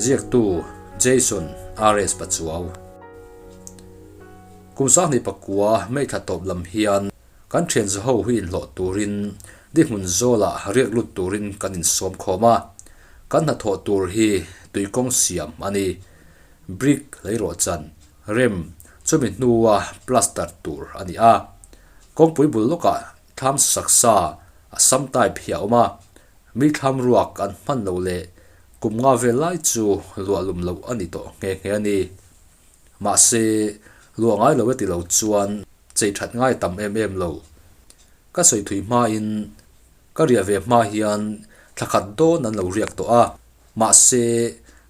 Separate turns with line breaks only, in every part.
Ziaktu, Jason RS Pachuau. Kum 2009 May thla tawp lam hian kan thian zaho hi inhlawh turin dihmun zawlah riak lut turin kan insawm khawm a. Kan hnathawh tur hi tuikawng siam a ni. Brick leirawhchan, rem, chumi hnua plaster tur a ni a. Kawngpui bul lawkah thlam saksa a sam type hi a awm a. Mi thlam ruak an hman loh leh kum nga vel lai chu luah lum loh a ni tawh nghe nghe a ni. Mahse, luah ngai lo e ti lo chuan chei that ngai tam em em lo. Ka sawi thui hmain ka riah ve hma hian thla khat dawn an lo riak tawh a, mahse,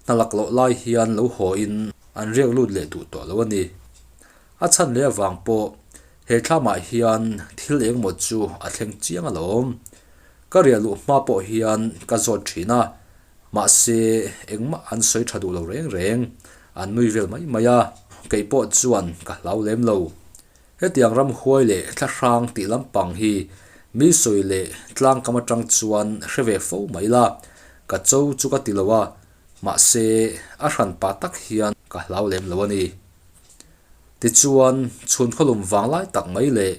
hna lak loh lai hian lo haw-in an riak lut leh duh tawh lo a ni. A chhan leh avang pawh he thlamah hian thil engemaw chu a thleng chiang alawm. Ka riah luh hma pawh hian ka zawt thin a, mahse engmah an sawi tha duh lo reng reng, an nui vel mai mai a, kei pawh chuan ka hlau lem lo. Hetiang ramhuai leh thlahrang tih lampang hi mi sawi leh tlangkam atang chuan hre ve fo mai la, ka cho chu ka ti lo a, mahse a hran pah tak hian ka hlau lem lo a ni. Tichuan chhun khawlum vang lai tak mai leh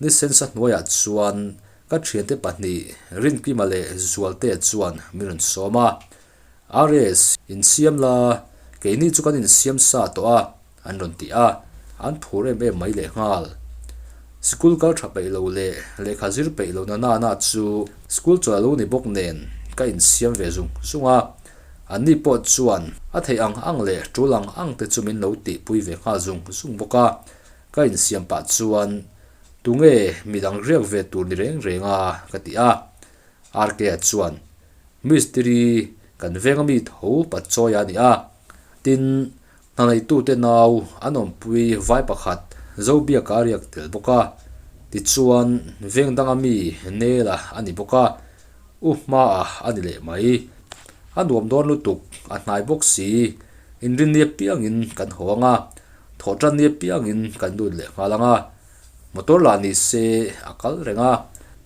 Ni sensa hnuaiah chuan ka thiante pahnih Rinkima leh Zualtea chuan min rawn sawm a, RS, insiam la, keini chu kan insiam sa tawh a, an rawn ti a, an phur em em mai lehnghal. Sikul kal tha peih lo leh lehkha zir peih lo na nana chu school chawlh a lo ni bawk nen ka insiam ve zung zung a, anni pawh chuan a theih ang ang leh tul ang ang te chu min lo tihpui ve nghal zung zung bawk a. Ka insiam pah chuan, Tunge midang riak ve tur ni reng reng a? ka ti a. RK-a chuan, Mistiri, kan venga mi tho patchawi a ni a. Tin, hna neitute nau an awmpui vai pakhat Zobiaka a riak tel bawk a. Tichuan, veng danga mi Nela a ni bawk a, U hmaah a ni leh mai. A nuam dawn lutuk, a hnai bawk si. Inrinni apiangin kan haw ang a. Thawhtan ni apiangin kan lut leh nghal ang a, motor lah ni se a kal reng a,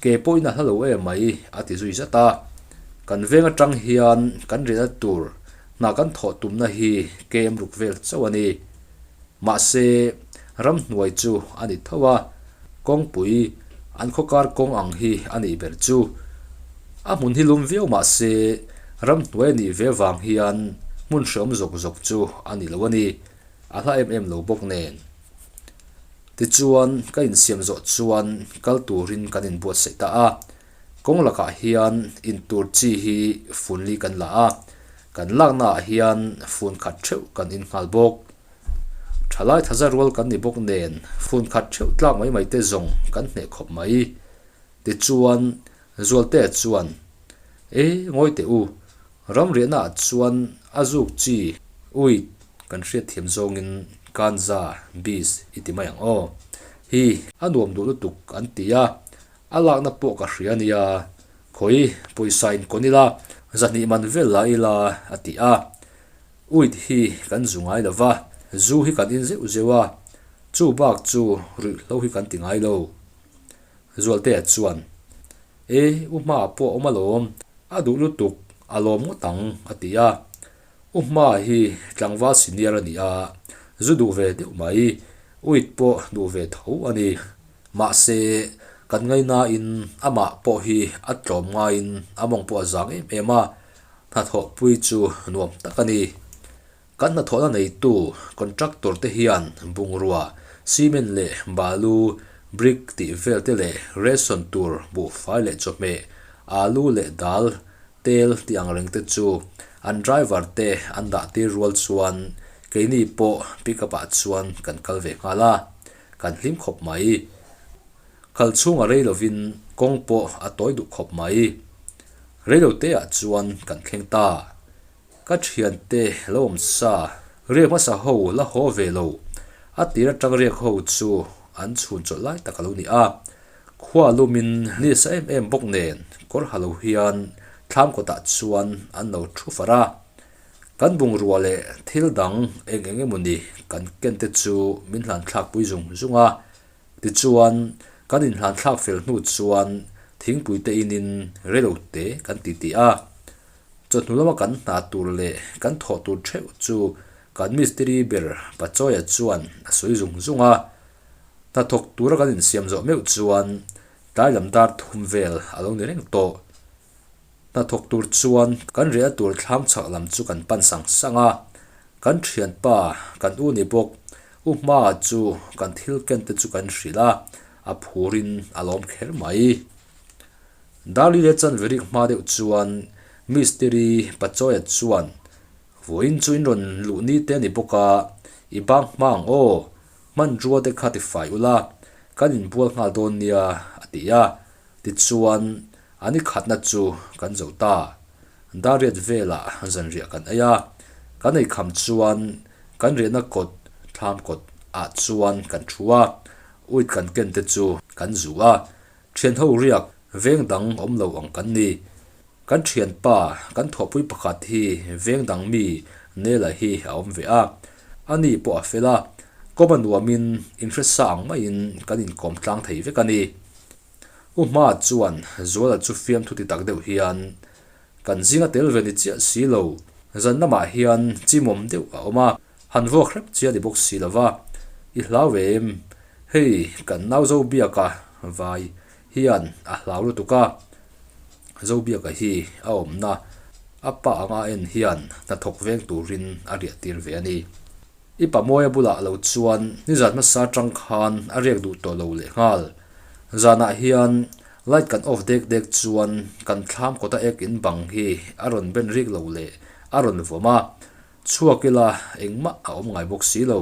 ke pawhin a hla lo em mai a ti zui zat a. Kan veng atang hian kan riahna tur hna kan thawh tumna hi kem ruk vel chauh a ni. Mahse, ramhnuai chu a ni tho a, kawngpui an khawkar kawng ang hi a nih ber chu. A hmun hi lum viau mahse, ramhnuai a nih ve vang hian hmun hreawm zawk zawk chu a ni lo a ni. A hla em em lo bawk nen. Tichuan, ka insiam zawh chuan kal turin kan inbuatsaih ta a. Kawng lakah hian intur chi hi funli kan la a, kan laknaah hian fun khat theuh kan in nghal bawk. Thalai thaza rual kan ni bawk nen fun khat theuh tlak mai mai te zawng kan hneh khawp mai. Tichuan, Zualtea chuan, E, ngawi teh u, Ramriahnaah chuan a zuk chi uit kan hriatthiam zawngin kanza, bees, i ti mai ang aw. Hi, a nuam duh lutuk an ti a, a lakna pawh ka hria nia, khawi pawisa in kawn ila, zahnih man vel la ila a ti a. Uit hi kan zu ngai lo va, zu hi kan in zeuh zeuh a, chu bak chu ruihhlo hi kan ti ngai lo. Zualtea chuan, E, u hmaah pawh a awm alawm, a duh lutuk, a lawm ngawt ang, a ti a. U hma hi tlangval senior a ni a, zu duh ve deuh mai, uit pawh duh ve tho a ni. Mahse, kan ngainain amah pawh hi a tlawm ngaiin a mawng pawh a zang em em a, hnathawhpui chu nuam tak a ni. Kan hnathawhna neitu contractor te hian bungrua, cement leh balu, brick tih vel te leh ration tur buhfai leh chawhmeh, alu leh dal, tel tih ang reng te chu an driver te an dah tir rual chuan keini pawh pickup ah chuan kan kal ve nghal a, kan hlim khawp mai. Kal chhunga rei lovin kawng pawh a tawi duh khawp mai. Reilote ah chuan kan thleng ta. Ka thiante lo awm sa, riak hmasa ho la haw ve lo. A tir atang riak ho chu an chhun chawlh lai tak a lo ni a. Khua lumin ni sa em em bawk nen kawr ha lo hian thlam kawtah chuan an lo thu far a. Kan bungrua leh thil dang eng eng emawni kan ken te chu min hlan thlak pui zung zung a. Tichuan, kan inhlan thlak fel hnu chuan thingpui te inin reilo te kan ti ti a. Chawhnu lama kan hna tur leh kan thawh tur theuh chu kan mistiri ber Pachawia chuan a sawi zung zung a. Hnathawk tura kan insiam zawh meuh chuan tlai lam dar thum vel a lo ni reng tawh. Hnathawk tur chuan kan riahna tur thlam chhak lam chu kan pan sang sang a. Kan thianpa, kan u ni bawk, U Hmaa chu kan thil ken te chu kan hrilh a, a phurin a lawm kher mai. Darli leh Chanverik hma deuh chuan Mistiri Pachawia chuan, Vawiin chu in rawn luh ni te a ni bawk a, i bang hma ang aw, hmanrua te kha tifai ula, kan inbual nghal dawn nia, a ti a. Tichuan, a ni khatna chu kan zo ta. Dariat velah zanriah kan ei a, kan ei kham chuan kan riahna kawt, thlam kawt, ah chuan kan thu a, uit kan ken te chu kan zu a, Thianho riak veng dang awm lo ang kan ni. Kan thianpa, kan thawhpui pakhat hi veng dang mi Nela hi a awm ve a. A ni pawh a fel a, kawm a nuamin inhresa ang maiin kan inkawm tlang thei vek a ni. U Hma chuan Zuala chu fiamthu ti tak deuh hian, Kan zinga tel ve ni chiah si lo, zan lamah hian chimawm deuh a awm a, han vuak hrep chiah ni bawk si lo va, i hlau em? Hei kan nau Zobiaka vai hian a hlau lutuk a, Zobiaka hi a awmna a pa anga en hian hnathawk veng turin a riah tir ve a ni. I pa Mawia bulah lo chuan nizan hmasa atang khan a riak duh tawh lo lehnghal. Zanah hian light kan off dek dek chuan kan thlam kawta ek in bang hi a rawn ben rik lo leh a rawn vawm a, Chhuak ila engmah a awm ngai bawk si lo.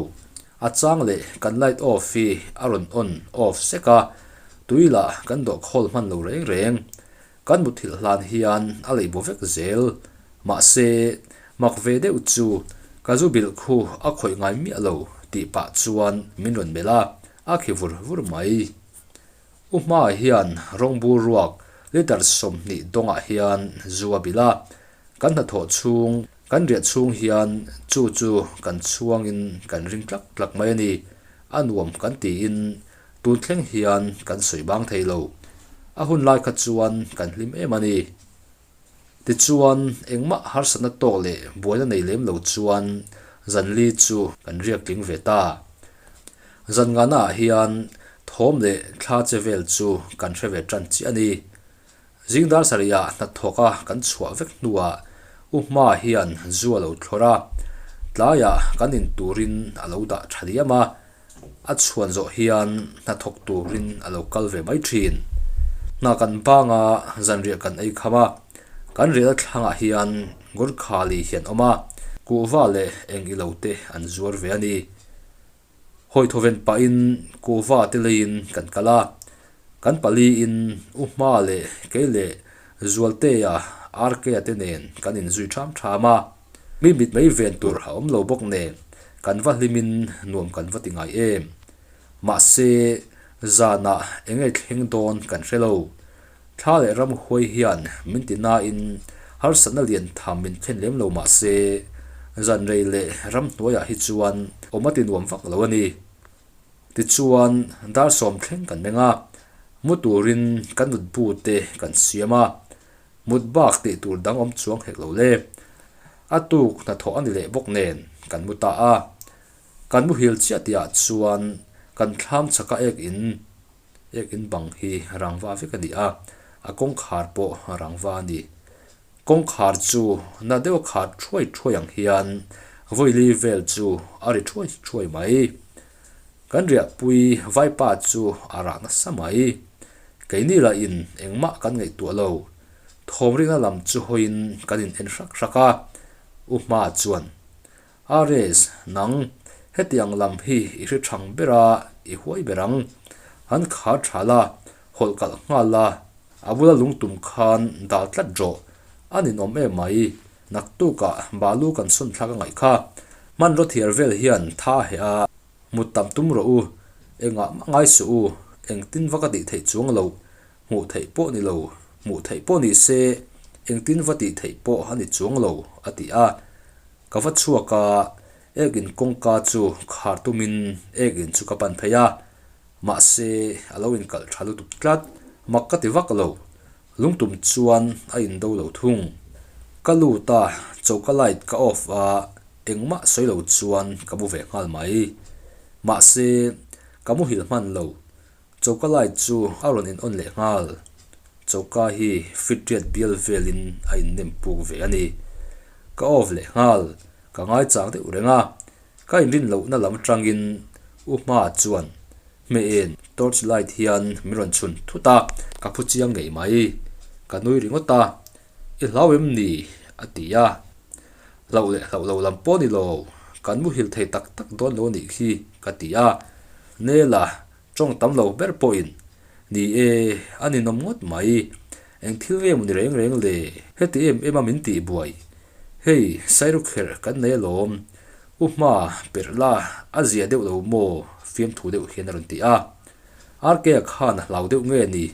A chang leh kan light off hi a rawn on off sek a, tui lah kan dawh khawl hman lo reng reng. Kan muthilh hlan hian a leih bo vek zel. Mahse, mak ve deuh chu ka zu bilh khu a khawih ngai miah lo tih pah chuan min rawn melh a, a khi vur vur mai. U hmaah hian rawngbur ruak litre 20 dawngah hian zu a bilh a, kan hnathawh chhung Kan riah chhung hian chu chu kan chhuangin kan ring tlak tlak mai a ni. A nuam kan tiin tun thleng hian kan sawi bang thei lo. A hun lai kha chuan kan hlim em a ni. Tichuan engmah harsatna tawk leh buaina nei lem lo chuan zanli chu kan riak tling ve ta. Zan ngahnaah hian thawm leh thla che vel chu kan hre ve tan chiah a ni. Zing dar sarihah hnathawka kan chhuah vek hnuah U Hma hian zu a lo thlawr a, tlaiah kan in turin a lo dah tha diam a, a chhuan zawh hian hnathawk turin a lo kal ve mai thin. Hna kan bang a, zanriah kan ei kham a, kan riahna thlangah hian Gurkhali hi an awm a, kuhva leh eng ilo te an zuar ve a ni. Hawi thawven pahin kuhva te leiin kan kal a, kan paliin U Hma leh kei leh Zualtea, RK-a te nen kan inzui ṭham ṭham a, mi mit mai ven tur a awm lo bawk nen kan va hlimin nuam kan va ti ngai em. Mahse, zanah eng nge thleng dawn kan hre lo. Thla leh ramhuai hian min ti nain harsatna lian tham min thlen lem lo mah se, zan rei leh ramhnuaiah hi chuan awm a ti nuam vak lo a ni. Tichuan, dar sawm thleng kan meng a, mu turin kan mutbu te kan siam a, mut bak tih tur dang awm chuang hek lo le. A tuk hnathawh a ni leh bawk nen kan mu ta a, kan muhil chiah tihah chuan kan thlam chhaka ek in Ek in bang hi rangva vek a ni a, a kawngkhar pawh rangva a ni. Kawngkhar chu na deuh a khar thuai thuai ang hian vawili vel chu a ri thuai thuai mai. Kan riahpui vaipa chu a rah nasa mai. Keini lah in engmah kan ngaihtuah lo. Thawm rikna lam chu hawiin kan in en hrak hrak a, U Hma chuan RS, Nang, hetiang lam hi i hre thang ber a, i huai ber ang. Han khar tha la, hawlh kalh nghal la, a bula lungtum khan dal tlat rawh. A ninawm em mai, naktukah balu kan sawn thlak a ngaih kha. Hmanraw thiar vel hian tha a heh a, mut tam tum rawh u, engah mah ngai suh u, engtin va ka tih theih chuang loh, hmuh theih pawh ni lo, hmuh theih pawh ni se, engtin va tih theih pawh a ni chuang lo, a ti a. Ka va chhuak a, ek in kawngka chu khar tumin ek in chu ka pan phei a, mahse a lo inkalh tha lutuk tlat, mak ka ti vak lo, lungtum chuan a indo lo thung. Ka lut a, choka light ka off a, engmah sawi lo chuan ka mu ve nghal mai. Mahse, ka muhil hman lo. Choka light chu a rawn in on leh nghal. Choka hi feet riat bial velin a innem puk ve a ni. Ka off leh nghal, ka ngaichang deuh reng a. Ka inrin lohna lam atangin U Hma chuan hmeh en torch light hian min rawn chhun thut a, ka phu chiang ngei mai. Ka nui ringawt a, I hlau em ni? a ti a. Hlauh leh hlauh lo lam pawh ni lo, kan muhil thei tak tak dawn lo nih khi ka ti a. Nela, tawng tam lo ber pawhin, Ni e, a ninawm ngawt mai. Eng thil nge maw ni reng reng le? Heti em em a min tih buai. Hei, Sairukherh kan nei alawm. U hma, perh la, a zia deuh lo maw? Fiamthu deuh hian a rawn ti a. RK-a khan a hlau deuh nge ni?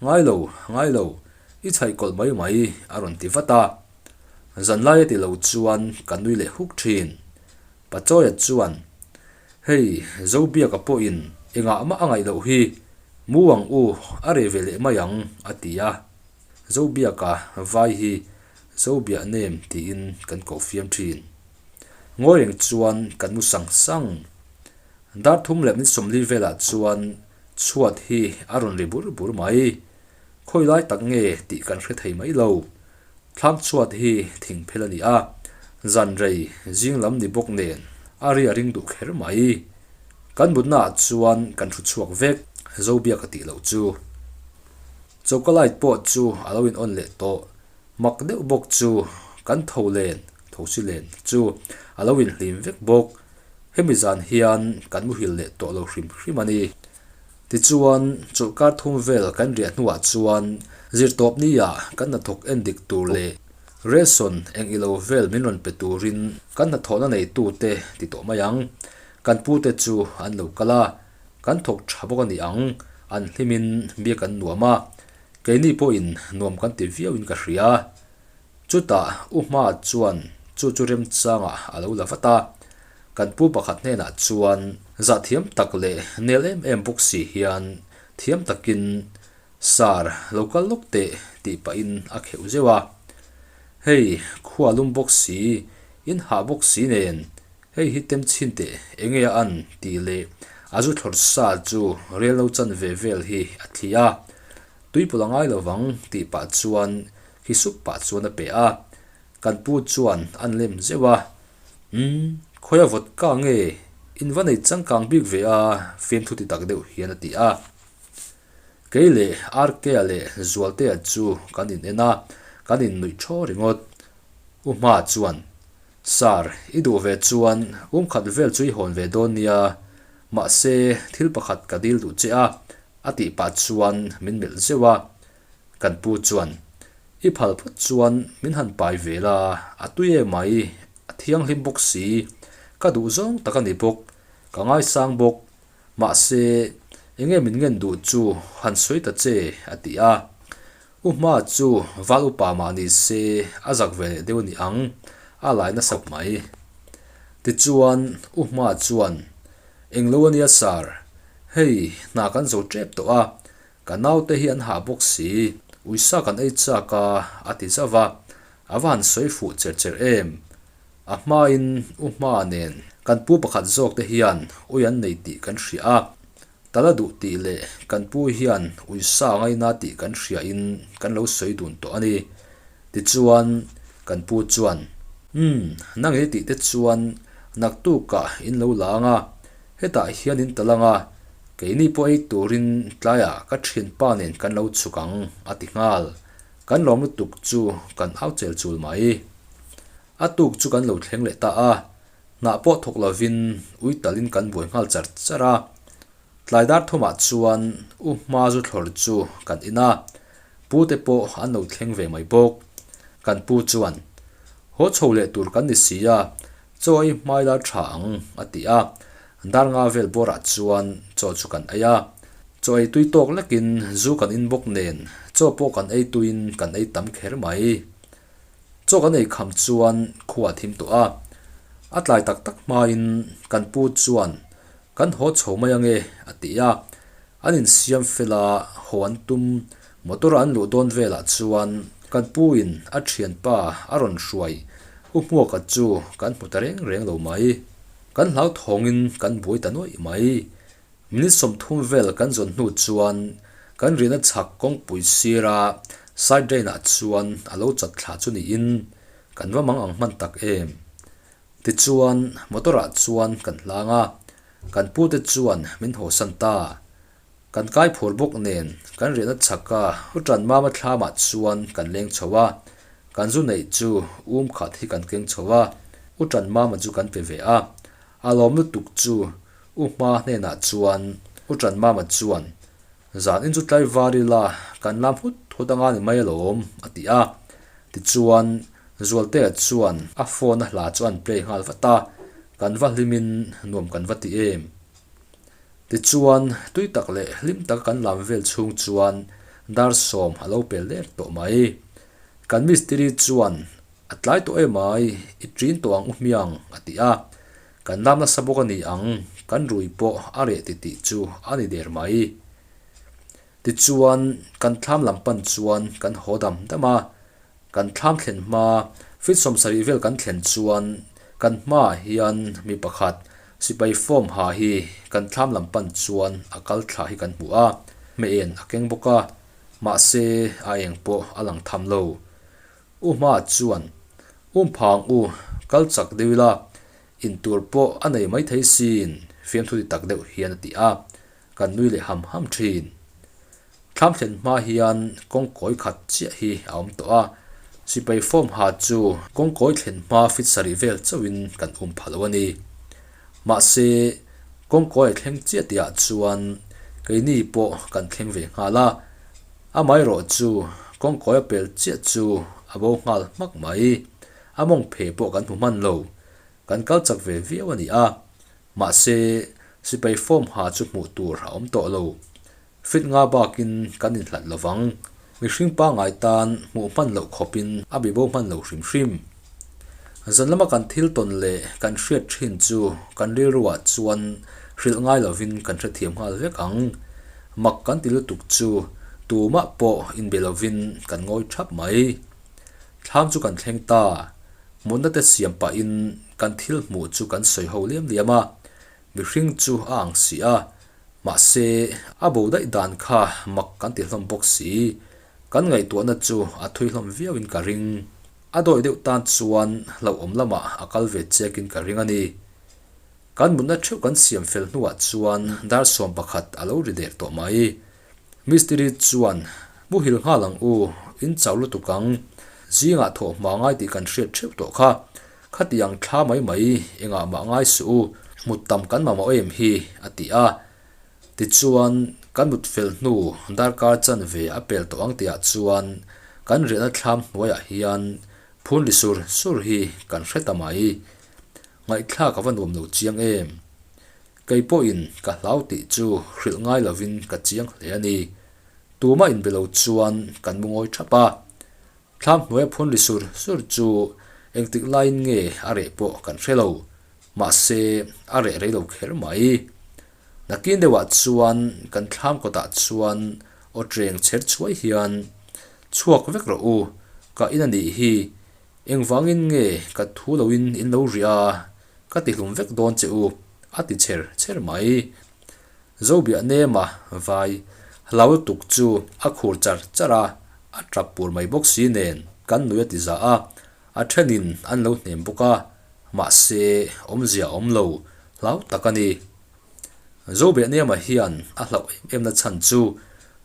Ngai lo, ngai lo, i chhaih kawlh mai mai, a rawn ti vat a. Zanlai a ti lo chuan ka nui leh huk thin. Pachawi chuan, Hei, Zobiaka pawhin engah mah a ngaih loh hi, mu ang u, a reh ve leh mai ang, a ti a. Zobiaka vai hi Zobiah nem tiin kan koh fiam thin. Ngawi reng chuan kan mu sang sang. Dar thum leh min sawmli velah chuan chhuat hi a rawn ri bur bur mai. Khawi lai tak nge tih kan hre thei mai lo. Thlam chhuat hi thing phel a ni a, zan rei zing lam ni bawk nen a ri a ring duh kher mai. Kan mutna ah chuan kan thu chhuak vek, Zobiaka tih loh chu. Choka light pawh chu a lo in on leh tawh, mak deuh bawk chu kan tho len, thosi len chu a lo in hlim vek bawk. Hemi zan hian kan muhil leh tawh lo hrim hrim a ni. Tichuan, chawlhkar thum vel kan riah hnuah chuan zirtawpnia kan hnathawk en dik tur leh ration eng ilo vel min rawn pe turin kan hnathawhna neitute ti tawh mai ang. Kan pute chu an lo kal a, kan thawk tha bawk a ni ang, an hlimin biak an nuam a, keini pawhin nuam kan ti viauin ka hria. Chutah U Hma chuan chu chu remchangah a lo la vat a, kan pu pakhat hnenah chuan zahthiam tak leh nel em em bawk si hian thiam takin Sir, lo kal lawk teh tih pahin a kheuh zeuh a. Hei, khua lum bawk si, in hah bawk si nen, hei hi tem chhin teh enge a an tih leh a zu thlawr sa chu rel lo chan ve vel hi a thli a. Tuipawlh a ngai lovang tih pah chuan khi sup pah chuan a pe a, kan pu chuan an lem zeuh a, Umm, khawi a vodka nge? In va nei changkang bik ve a, fiamthu ti tak deuh hian a ti a. Kei leh RK-a leh Zualtea chu kan in en a, kan in nuih thaw ringawt. U Hma chuan, Sir, i duh ve chuan um khat vel chu i hawn ve dawn nia, mahse thil pakhat ka dil duh che a, a tih pah chuan min melh zeuh a. Kan pu chuan, I phal phawt chuan min han pai ve la, a tui em mai, a thianghlim bawk si, ka duh zawng tak a ni bawk, ka ngaisang bawk, mahse, enge min ngen duh chu han sawi ta che, a ti a. U Hma chu val upa mah ni se a zak ve leh deuh a ni ang, a lai nasa mai. Tichuan, U Hma chuan, Englo a nia sir, hei hna kan zo tep tawh a, Ka naute hi an hah bawk si, uisa kan ei chak a, a ti zauh va, a va han sawi fuh cher cher em. A hmain u hma nen kan pu pakhat zawk te hian ui an nei tih kan hria a, tala duh tih leh kan pu hian uisa a ngaina tih kan hria in kan lo sawi dun tawh a ni. Tichuan kan pu chuan, Umm, nang i tih te chuan naktukah in lo la ang a, Hetah hian in tal anga, keini pawh ei turin tlaiah ka thianpa nen kan lo chhuk ang, a ti nghal. Kan lawm lutuk chu kan au chel chul mai. A tuk chu kan lo thleng leh ta a, hnah pawh thawk lovin ui talin kan buai nghal char char a. Tlai dar thumah chuan u hma zu thlawr chu kan in a, pu te pawh an lo thleng ve mai bawk. Kan pu chuan, Haw chho leh tur kan ni si a, Chaw ei hmai la tha ang, a ti a. Dar nga vel bawrah chuan chaw chu kan ei a. Chaw ei tui tawk lekin zu kan in bawk nen chaw pawh kan ei tuiin kan ei tam kher mai. Chaw kan ei kham chuan khua a thim tawh a. A tlai tak tak hmain kan pu chuan kan haw chho mai ange, a ti a. An insiam fel a, haw an tum. Motor-a an luh dawn velah chuan. Kan pu in a thianpa a rawn hruai U Hmuaka chu kan hmu ta reng reng lo mai. Kan hlauthawngin kan buai ta nuaih mai. Minute 30 vel kan zawn hnu chuan kan riahna chhak kawngpui sira side drain ah chuan a lo chat thla chu niin kan va mang ang hman tak em. Tichuan motor ah chuan kan hlang a, kan pute chuan min hawsan ta. Kan kai phur bawk nen kan riahna chhaka u tan mama thlamah chuan kan leng chho a, kan zu neih chu um khat hi kan keng chho a, u tan mama chu kan pe ve a. A lawm lutuk chu u hma hnenah chuan u tan mama chuan, Zan in chu tlai var ila kan lam hut hut anga ni mai alawm a ti a. Tichuan Zualtea chuan a phone a hla chu an play nghal vat a, kan va hlimin nuam kan va ti em. Tichuan, tui tak leh hlim taka kan lam vel chhung chuan dar 10 a lo pel der tawh mai. Kan mistiri chuan, A tlai tawh em ai, i ṭin tawh ang u hmiang, a ti a. Kan lam nasa bawk a ni ang, kan rui pawh a reh titih chu a ni der mai. Tichuan, kan thlam lam pan chuan kan haw dam dam a. Kan thlam thlen hma, feet 70 vel kan thlen chuan kan hmaah hian mi pakhat sipai form ha hi kan thlam lam pan chuan a kal thla hi kan hmu a, hmeh en a keng bawk a, mahse a eng pawh a lang tham lo. U hmaah chuan, Um phang u, kal chak deuh ila, intur pawh a nei maithei sin, fiamthu ti tak deuh hian a ti a. Kan nui leh ham ham thin. Thlam thlen hma hian kawngkawi khat chiah hi a awm tawh a, sipai form ha chu kawngkawi thlen hma fit sarih vel chauhin kan um pha lo a ni. Mahse, kawngkawi a thleng chiah tihah chuan keini pawh kan thleng ve nghal a, amaherawh chu kawngkawi a pel chiah chu a bo nghal hmak mai. A mawng phe pawh kan hmu hman lo. Kan kal chak ve viau a ni a, Mahse, sipai form ha chu hmuh tur a awm tawh lo. Fit nga bakin kan inhlat lo vang. Mihring pangngai tan hmuh hman loh khawpin a bibo hman lo hrim hrim. Zan lama kan thil tawn leh kan hriat thin chu kan rilruah chuan hrilh ngai lovin kan hrethiam nghal vek ang. Mak kan ti lutuk chu tumah pawh inbe lovin kan ngawi thap mai. Thlam chu kan thleng ta. Hmunna te siam pahin kan thil hmuh chu kan sawi ho liam liam a, mihring chu a ang si a, mahse a bo daih dan kha mak kan ti hlawm bawk si, kan ngaihtuahna chu a thui hlawm viauin ka ring. A dawi deuh tan chuan hlauhawm lamah a kal ve chekin ka ring a ni. Kan mutna theuh kan siam fel hnuah chuan dar 11 a lo ri der tawh mai. Mistiri chuan, Muhil nghal ang u, in chau lutuk ang. Zingah thawh hma ngai tih kan hriat theuh tawh kha. Khati ang thla mai mai, engah mah ngai suh u, mut tam kan mamawh em hi, a ti a. Tichuan, kan mut fel hnu darkar chanve a pel tawh ang tihah chuan kan riahna thlam hnuaiah hian phun ri sur sur hi kan hre ta mai. Ngaihthlak a va nuam lo chiang em? Kei pawhin ka hlau tih chu hrilh ngai lovin ka chiang hle a ni. Tumah inbe lo chuan kan mu ngawi thap a. Thlam hnuaia phun ri sur sur chu engtik laiin nge a reh pawh kan hre lo. Mahse, a reh rei lo kher mai. Nakin deuhah chuan kan thlam kawtah chuan aw ṭeng chher chhuai hian, Chhuak vek rawh u, ka in a nih hi. Engvangin nge ka thu loin in lo riah a, ka ti hlum vek dawn che u, a ti chher chher mai. Zobiah nema vai hlau lutuk chu a khur char char a, a tap pur mai bawk si nen kan nui a ti za a, a thenin an lo hnem bawk a, mahse awmzia a awm lo, hlau tak a ni. Zobiah nema hian a hlauh em em na chhan chu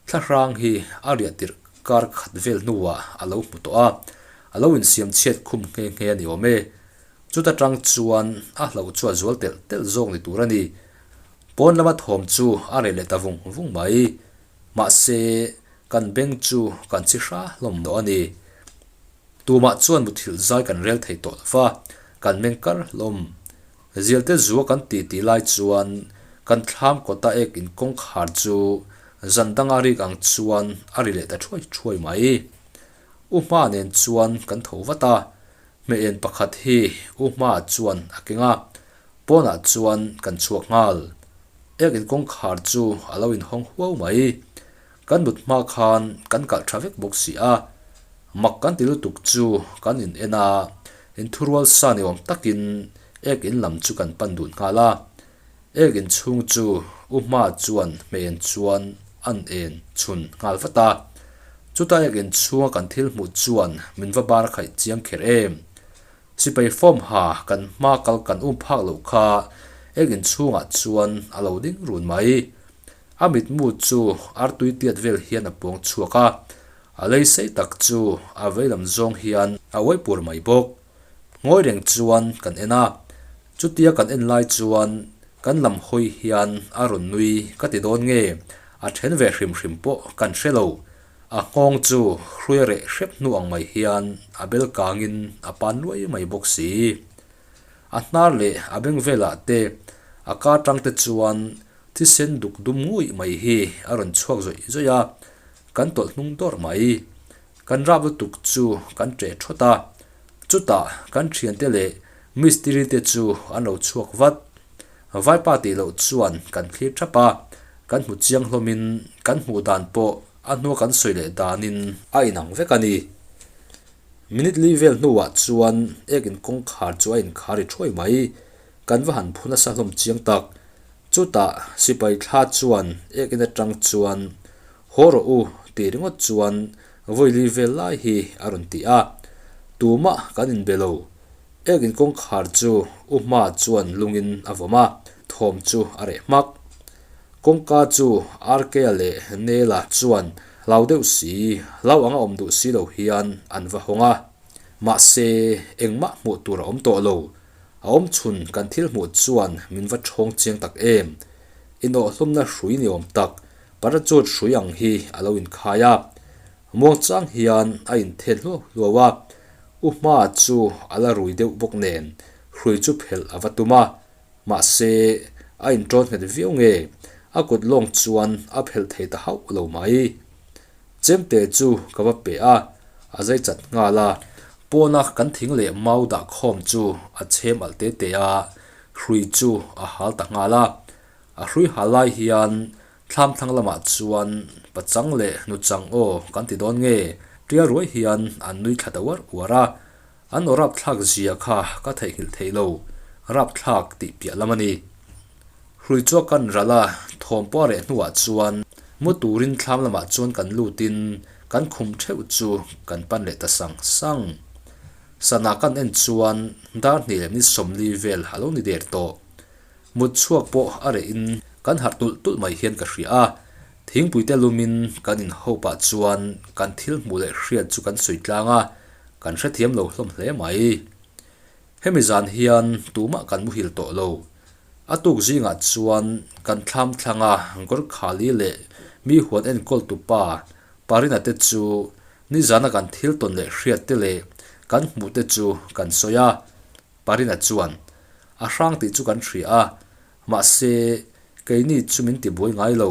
thlahrang hi a riah tirh kar khat vel hnuah a lo hmu tawh a, a lo insiam chhiat khum nghe nghe a ni awm e. Chuta tang chuan a hlauh chu a zual telh telh zawk ni tur a ni. Pawn lama thawm chu a reh leh ta vung vung mai. Mahse, kan beng chu kan chi hra hlawm tawh a ni. Tumah chuan muthilh zai kan rel thei tawh lo va, kan meng kar hlawm. Zialte zua kan ti tih lai chuan kan thlam kawta ek in kawngkhar chu zan danga rik ang chuan a ri leh ta thuai thuai mai. U Hma nen chuan kan tho vat a, hmeh en pakhat hi U Hma chuan a keng a, pawnah chuan kan chhuak nghal. Ek in kawngkhar chu a lo inhawng huau mai. Kan mut hma khan kan kalh tha vek bawk si a. Mak kan ti lutuk chu kan in en a, inthurual sa ni awm takin ek in lam chu kan pan dun nghal a. Ek in chhung chu U Hma chuan hmeiin chuan an en chhun nghal vat a. Chuta ek in chhunga kan thil hmuh chuan min va bar khaih chiang kher em. Sipai form ha kan hma kal kan um phak loh kha ek in chhungah chuan a lo ding run mai. A mitmu chu artui tiat vel hian a puang chhuak a, a lei sei tak chu a veilam zawng hian a uai pur mai bawk. Ngawi reng chuan kan en a, chutia kan en lai chuan kan lam hawi hian a rawn nui ka ti dawn nge, a then ve hrim hrim pawh kan hre lo. A nghawng chu hrui a reh hrep hnu ang mai hian a bel kangin a pan luai mai bawk si. A hnar leh a beng velah te a ka tang te chuan thisen duk dum nguih mai hi a rawn chhuak zawih zawih a, kan tawlh hnung dawrh mai. Kan rap lutuk chu kan ṭeh thawt a, chutah kan ṭhiante leh mistiri te chu an lo chhuak vat. Vaipa tih loh chuan kan thlir thap a, kan hmu chiang hlawmin kan hmuh dan pawh a hnua kan sawi leh danin a inang vek a ni. Minute li vel hnuah chuan ek in kawngkhar chu a inkhar ri thuai mai, kan va han phu nasa hlawm chiang tak. Chutah sipai thla chuan ek in atang chuan Haw rawh u tih ringawt chuan vawi li vel lai hi a rawn ti a, tumah kan inbe lo. Ek in kawngkhar chu U Hma chuan lungin a vawm a, thawm chu a reh hmak. Kawngka chu Arkea leh Nela chuan hlau deuh si, hlau anga awm duh si lo hian an va hawng a. Mahse, engmah hmuh tur a awm tawh lo. A awm chhun kan thil hmuh chuan min va ṭhawng chiang tak em. Inawhhlumna hrui ni awm tak Parachute hrui ang hi a lo inkhai a, muangchang hian a inthen hluau hluau a, U Hma chu a la rui deuh bawk nen hrui chu phelh a va tum a, mahse a inṭawn nghet viau nge a kut lawng chuan a phelh thei ta hauh lo mai. Chemte chu ka va pe a, a zai chat nghal a. Pawna kan thing leh mau dah khawm chu a chhem alh te te a, hrui chu a hal ta nghal a. A hrui ha lai hian thlam thlang lamah chuan pachang leh nuchang aw kan ti dawn nge? Tia ruai hian an nui thla ta uar uar a, an aw rapthlak zia kha ka theihnghilh theih lo, rapthlak tih piah lam a ni. Hrui chu a kan ral a, thawm pawh a reh hnuah chuan mu turin thlam lamah chuan kan lutin kan khum theuh chu kan pan leh ta sang sang. Sana kan en chuan dar hnih leh ni 40 vel a lo ni der tawh. Mut chhuak pawh a reh in kan harh tulh tulh mai hian ka hria a, thingpui te lum in kan in ho pah chuan kan thil hmuh leh hriat chu kan sawi tlang a, kan hrethiam lo hlawm hle mai. Hemi zan hian tumah kan muhil tawh lo. A tuk zingah chuan kan thlam thlang a Gorkhali leh mi huan enkawl tu pa Parina te chu nizana kan thil tawn leh hriat te leh kan hmuh te chu kan sawi a, Parina chuan, A hrang tih chu kan hria a, mahse, keini chu min tibuai ngai lo.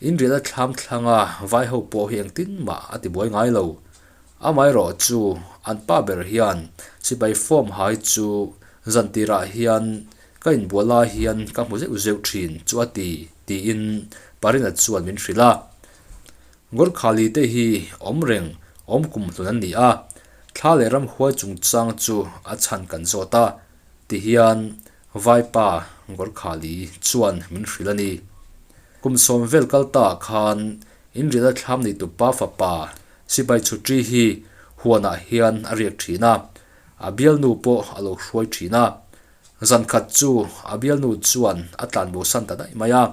Inrial a thlam thlanga vai ho pawh hi engtin mah a tibuai ngai lo. Amaherawh chu an pa ber hian sipai form hai chu zan tirah hian ka inbual lai hian ka hmu zeuh zeuh thin chu a ti, tiin Parina chuan min hrilh a. Gorkhali te hi awm reng awm kum hlun an ni a, thla leh ramhuai chungchang chu a chhan kan zawt a, tihian Vaipa Gorkhali chuan min hrilh a ni. Kum sawm vel kal ta khan inrial a thlam nei tupa fapa Sipai Chhutri hi huanah hian a riak thin a, a bialnu pawh a lo hruai thin a. Zan khat chu a bialnu chuan a tlanbosan ta daih mai a,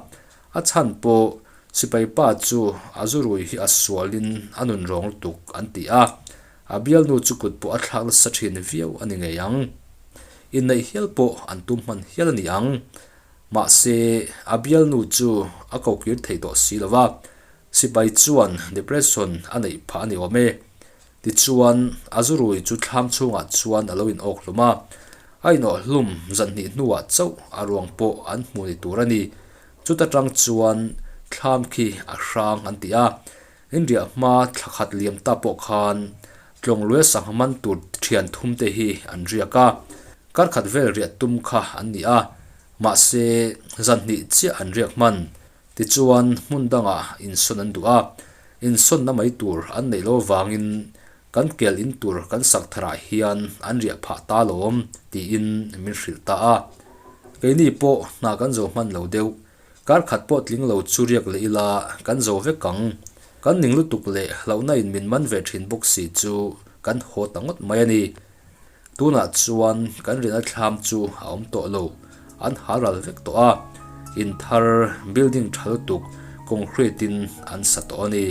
A chhan pawh sipai pa chu a zurui hi a sualin a nun rawng lutuk an ti a, a bialnu chu kut pawh a thlak nasa thin viau a ni ngei ang. Inneih hial pawh an tum hman hial a ni ang. Mahse, a bialnu chu a kokir thei tawh si lo va, sipai chuan depression a neih phah a ni awm e. Tichuan, a zurui chu thlam chhungah chuan a lo inawk hlum a, a inawh hlum zan hnih hnuah chauh a ruang pawh an hmu ni tur a ni. Chuta tang chuan thlam khi a hrang an ti a, India hma thla khat liam ta pawh khan Tlawngluia sangha man tur thian thum te hi an riak a, kar khat vel riah tum kha an ni a, mahse zan hnih chiah an riak hman. Tichuan hmun dangah insawn an duh a, insawnna mai tur an neih lo vangin. Kan kel in tur kan sak tharah hian an riah phah ta lawm, tiin min hrilh ta a. Keini pawh hna kan zo hman lo deuh. Kar khat pawh tling lo chu riak leh ila kan zo vek ang. Kan ning lutuk leh hlauhna in min man ve thin bawk si chu kan haw ta ngawt mai a ni. Tunah chuan kan riahna thlam chu a awm tawh lo, an ha ral vek tawh a, in thar building tha lutuk concrete in an sa tawh a ni.